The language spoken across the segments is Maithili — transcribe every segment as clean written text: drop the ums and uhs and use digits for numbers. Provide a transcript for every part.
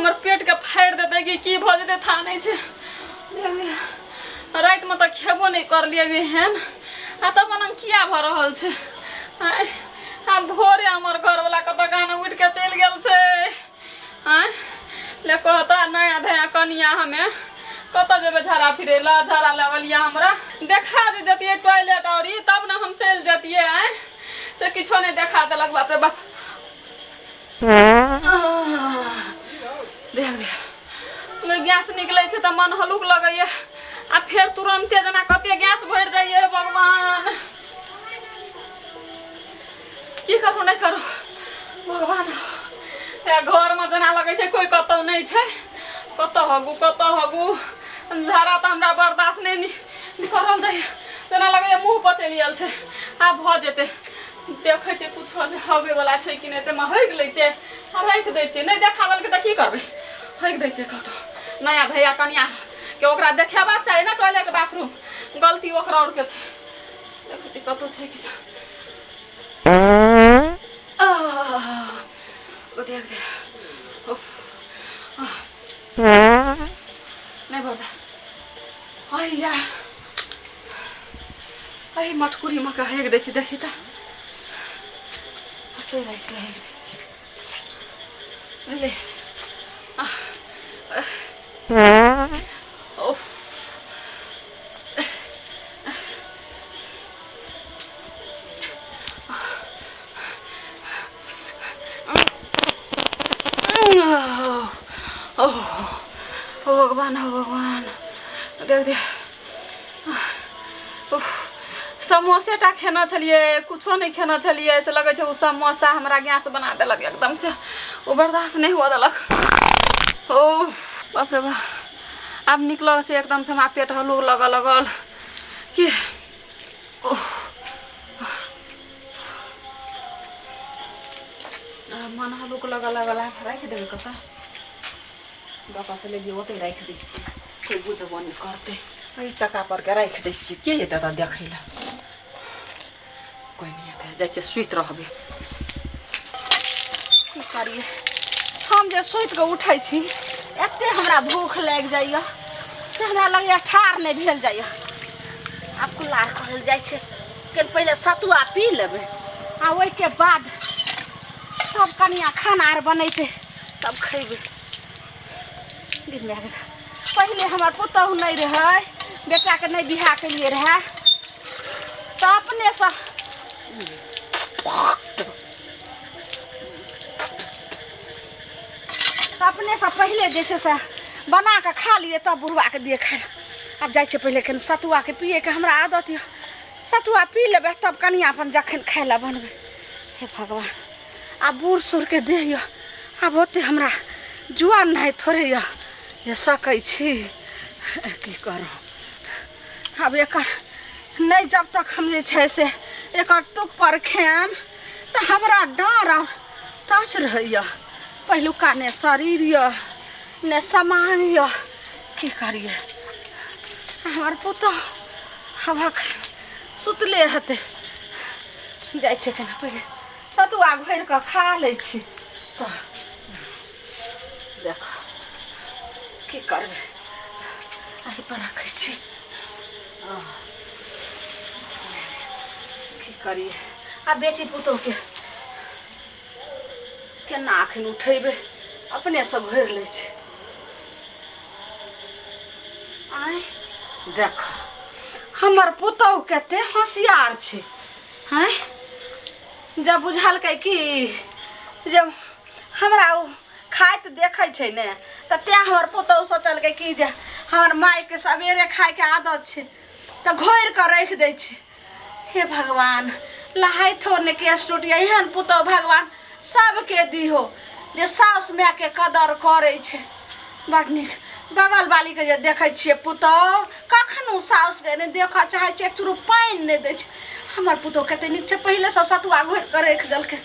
हमर पेटके फाड़ि देतै कि की भऽ जेतै था नहि छै। रातिमे तऽ खेबो नहि करलियै एहन, आ तब एना किया भऽ रहल छै? आँय, आ भोरे हमर घरवला कतऽ गाना उठि कऽ चलि गेल छै। आँय ले कहता नया धया कनिया, हमे कतऽ जेबै झाड़ा फिरै लए? झाड़ा लेवलिया हमरा देखा जे देतियै टॉयलेट और ई, तब ने हम चलि जतियै। आँय, से किछो नहि देखा देलक। बाप रे बाप, देख देख, गैस निकलै छै तऽ मन हल्लुक लगैया, आ फेर तुरन्ते जेना कते गैस भरि जाइए। भगवान, की करू नहि करू भगवान। घरमे जेना लगै छै कोइ कतहु नहि छै। कतऽ हगू, कतऽ हगू? झाड़ा तऽ हमरा बर्दाश्त नहि करल जाइए, जेना लगैए मुँह पर चलि गेल छै। आब भऽ जेतै, देखै छियै कुछो जे हगैवला छै कि नहि। ताहिमे हगि लै छियै आ राखि दै छियै। नहि देखा देलकै तऽ की करबै? हगि दै छियै कतहु। नया भैया कनिया के ओकरा देखेबाक चाही ने टॉयलेट बाथरूम, गलती ओकरा आओरके छै। देखै छियै कतहु छै कि। देख देख, नहि बर्दा अइया, एहि मटकुरीमे के हेक दै छी। देखी तऽ, ओतहि राखि कऽ हेक दै छी। ले, ओ ओ भगवान, हो भगवान, देख देख। समोसे टा खेने छलियै, कुछो नहि खेने छलियै, से लगै छै ओ समोसा हमरा गैस बना देलक एकदमसँ, ओ बर्दाश्त नहि हुअ देलक। ओ बाप रे बाप, आब निकलल छै एकदमसँ, हमरा पेट हल्लुक लगऽ लगल कि। ओह, मन हल्लुक लगऽ लगल। आब राखि देबै कतऽ? बापासँ लेलियै, ओतहि राखि दै छियै, कोइ बुझबो नहि करतै। एहि चक्का पर के राखि दै छियै, के एतै तऽ देखै लए? कोइ नहि एतै, जाइ छियै सुति रहबै। की करियै, हम जे सुति कऽ उठै छी एते हमरा भूख लागि जाइए से हमरा लगैए ठाढ़ नहि भेल जाइए। आब कुल्लार करल जाइ छै, कनि पहिले सतुआ पी लेबै आ ओहिके बाद सब कनिया खाना आर बनेतै तब खयबै। दिन भए गेल। पहिले हमर पुतहु नहि रहै, बेटाके नहि बियाह केलियै रहए, तऽ अपनेसँ तऽ अपनेसँ पहिले जे छै से बना कऽ खा लियै, तब बुढ़बाके दियै खाय लए। आब जाइ छियै पहिले कनि सतुआके पियैके हमरा आदत यऽ, सतुआ पी लेबै तब कनिया अपन जखन खाय लए बनबै। हे भगवान, आब बूढ़ सूढ़के देह यऽ, आब ओते हमरा जुआन नहि थोड़े यऽ जे सकै छी। की करू आब एकर नहि, जब तक हम जे छै से एकर टुक पर खायब तऽ हमरा डर आओर टच रहैए। पहिलुका ने शरीर यऽ ने सामान यऽ, की करियै? हमर पुतहु हवा सुतले हेतै। जाइ छै केना, पहिले सतुआ घोरि कऽ खा लै छी तऽ देख की करबै। एहिपर रखै छी, की करियै आ बेटी पुतोहके केना एखन उठेबै? अपनेसँ घोरि लै छै। आँय देख, हमर पुतोहु कते होशियार छै। आँय, जब बुझलकै कि जे हमरा ओ खाइत देखै छै ने, तऽ तेँ हमर पुतोहु सोचलकै कि जे हमर मायके सवेरे खायके आदत छै तऽ घोरि कऽ राखि दै छै। हे भगवान, लहाइथो ने केश टूटिया। एहन पुतोहु भगवान सबके दिहो जे साउस मायके कदर करै छै। बड़ नीक। बगल वालीके जे देखै छियै पुतोहु कखनो साउसके नहि देखऽ चाहै छै, एक चूरू पानि नहि दै छै। हमर पुतोहु कते नीक छै, पहिलेसँ सतुआ घोरि कऽ राखि देलकै।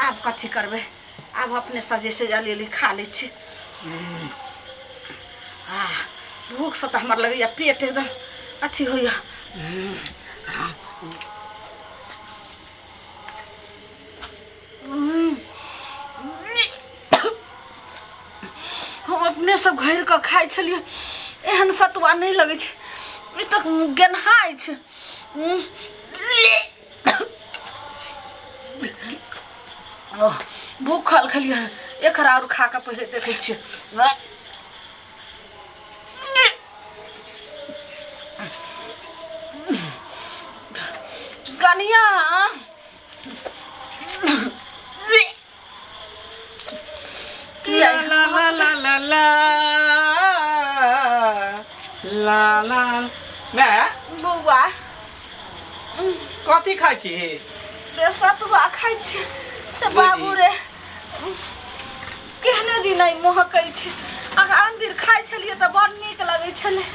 आब कथी करबै? आब अपने सजे से जलेली खा लै छी। आ भूखसँ तऽ हमर लगैए पेट एकदम अथी होइए। सब घोरि कऽ खाइ छलियै एहन सतुआ नहि लगै छै ई तऽ गेनहाइ छै ओह, भूखल खेलियै हन एकर आओर खा कऽ पहिले देखै छियै कनिया ला ला ला ला ला ला ला ला माय बौआ कथी खाइ छी रे सतुआ खाइ छी से बाबू रे केहने दिन ई महकै छै आ आन दिन खाइ छलियै तऽ बड़ नीक लगै छलै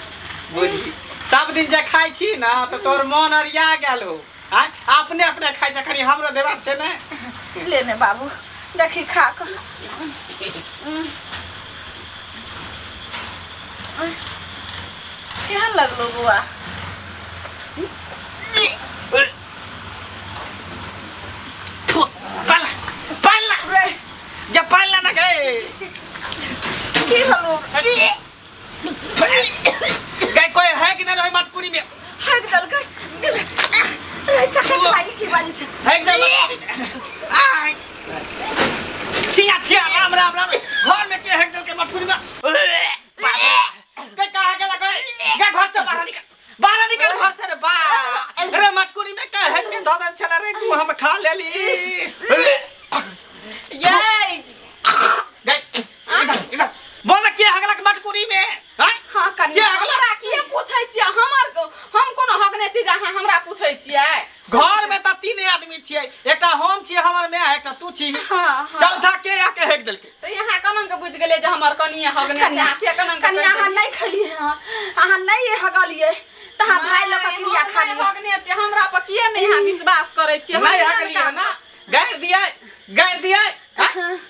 बुझी सब दिन जे खाइ छी ने तऽ तोर मन अरिया गेल हो आँय अपने अपने खाइ छै कनि हमरो देबा से ने ले ने बाबू देखी खा कऽ केहन लगलो बौआ पाला पाला रे जे पाला ना गए की भेलो गए कोई है कि नहीं रहे मटकुरी में हक देलकै रे चक्कर खाई की बाजी छै है कि नहीं मटकुरी में आय छिया छिया राम राम राम घर में के हेक देल के मटकुरी में के कहा गेला कोई गे घर से बाहर निकल बाहर निकल घर से रे बा रे मटकुरी में के हेक के धऽ देल छला रे तू हम खा लेली ये गए इधर इधर बोल के हगलक मटकुरी में हैं हाँ कनिया के हगलक? हमरा किए पूछै छियै हमर हम कोनो हक नहि छी जे अहाँ हमरा पूछै छियै घर में तऽ तीन आदमी छियै एकटा हम छियै हमर माय एकटा तू छी हाँ हाँ चौथा के आके हेक देलकै तऽ यहाँ केना के बुझि गेलियै जे हमर कनिया हक नहि छै कनिया अहाँ से केना के कनिया अहाँ नहि खेलियै हँ अहाँ नहि हगलियै तऽ अहाँ भाय लऽ कऽ क्रिया खा लिअ हक नहि छियै हमरा पर किए नहि अहाँ विश्वास करै छियै नहीं हम हगलियै ना गारि दियै गारि दियै हैं?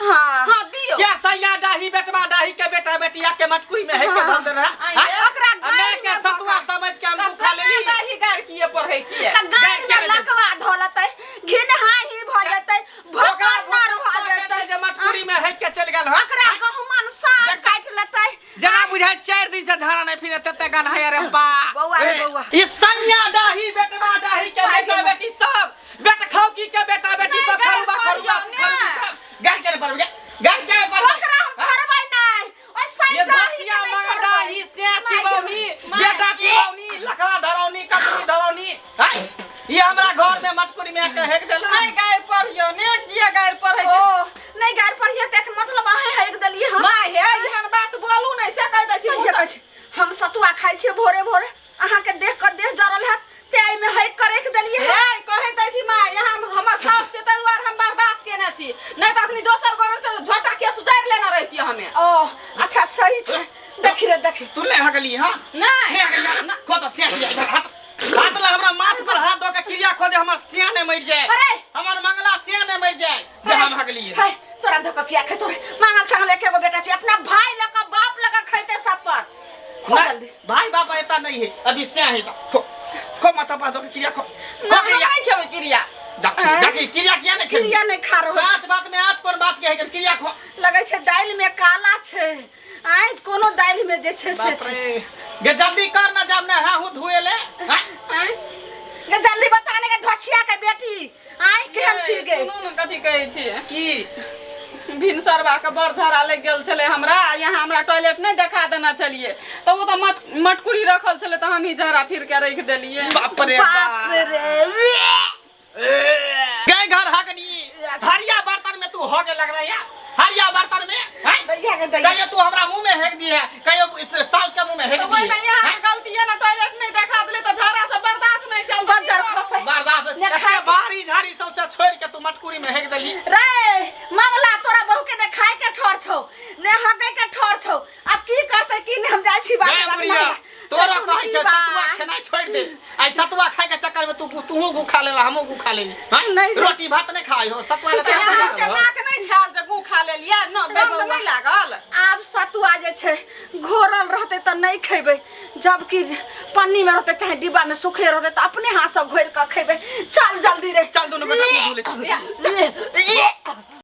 हाँ हाँ दियौ क्या सैया डाही बेटवा डाही के बेटा बेटिया के मटकुरी में हेक के धर दे रहा आइए। हैं? ओकरा आ मैं के गारि में सतुआ समझ के हम तऽ खा लेली दाही गारि किए पढ़ै छियै तऽ गारि गारि किया में नहि लकवा धऽ लेतै घिनहाही भऽ जेतै ओकरा भकन्नर भऽ जेतै जे मटकुरी में हेक के चलि गेल हँ ओकरा गहुमन साग काटि लेतै जेना बुझाइ 4 दिन से झाड़ा नहीं फिरे तते गान है रे बा बौआ रे बौआ। ई सैया डाही बेटवा डाही के भाई बेटा के बेटी सब बेट खाओ की के बेटा बेटी नहीं, सब गारि खरुबा खरुबा पढ़ियौ ने। खरुबी सब गार के पड़बे गार के पड़बे ओकरा हम छोड़बै नहि ओहि ये साइड दसिया मंगडा ही से चिबौनी बेटा चिबौनी लखवा धरौनी कटनी धरौनी हैं ये हमरा घर में मटकुरी में के हेक देला नहि गारि पढ़ियौ ने किए गारि पढ़ै ओ छियै नहि गारि पढ़िए तऽ एकर मतलब अहाँ हेक देलियै हँ माय हे एहन बात बोलू नहि से कहि दै छी सहिए कहै छी हम सतुआ खाइ छियै भोरे भोरे अहाँके देख कऽ देह जरल हैत ते एहिमे हेक कऽ राखि देलियै हँ हे कहै दै छी माय यहाँ हमर सास छै ताहि दुआरे हम बर्दाश्त केने छी नहि तऽ अखनी दोसर गोर तऽ झोटा केस उतारि लेने रहितियै हमे ओ अच्छा सही छै देखी रे देखी तू ले हगली हां नहि ले हगली खो तो सिया सिया इधर हाथ हाथ ला हमरा माथ पर हाथ दो के क्रिया खो जे हमर सिया ने मर जाए अरे! हमर मंगला सिया ने मर जाए जे हम हगली है तोरा धोखा किया खेतो रे मांगल चांगल एके गो बेटा छै अपना भाई लऽ कऽ बाप लऽ कऽ खैते सब पर खो ना, जल्दी भाई बाप ऐसा नहीं है अभी सिया है तो खो खो माथा पर दो के क्रिया खो खो नहि, हम क्रिया नहि खेबै क्रिया देखी आँय? देखी क्रिया किया ने खेबी क्रिया नहि खा रहल साच बात में आज कोन बात के है क्रिया खो लगै छै दालि में काला छै आइ कोनो दालि में जे छै से बाप छै रे गे जल्दी कर ना जाम ना हाँ हूँ धुए ले हाँ? आँय? गे जल्दी बता ने गे धोछिया के बेटी आइ केहन छी गे सुनू ने कथी कहै छियै की भिनसरवा के बड़ झड़ा लागि गेल छलै हमरा यहाँ हमरा टॉयलेट नहि देखा देने छलियै तऽ ओ तऽ मटकुरी रखल छलै तऽ हमही झड़ा फिर के राखि देलियै बाप रे बाप बाप रे गए घर हगनी हरिया बर्तन में तू होगे लग रहा है हरिया बर्तन में हैं? दैया के दैया कहियो तू हमरा मुंह में हेक दी है कहियो सास के मुंह में हेक तऽ दी ओहिमे है यहाँ हैं? गलती है ने टॉयलेट नहि देखा देलियै तऽ झड़ा से बर्दाश्त नहि छल बज्जर खसै बर्दाश्त ने एते खाय- बारी झाड़ी सबसे छोड़ के तू मटकुरी में हेक देली रे मंगला तोरा बहू के ने खाय के ठोर छौ ने हगै के ठोर छौ आब की करतै की ने हम जाइ छी गए बात बुढ़िया तोरा कहै छै सतुआ खेनाइ छोड़ दे आइ सतुआ खाय के चक्कर में तू तूहू गु खा लेला हमहू गु खा लेली हैं? नहीं। रोटी भात नहीं खाई हो सतुआ ले यहाँ चनाक नहि छाल जे गू खा लेलियै न गन्ध नहि लागल आब सतुआ जे छै घोरल रहतै तऽ नहि खेबै जबकि पन्नी में रहतै चाहे डिब्बा में सूखले रहतै तऽ अपने हाथ से घोरि कऽ खेबै चल जल्दी रे चल दुनू बेटा मुंह धो ले छी।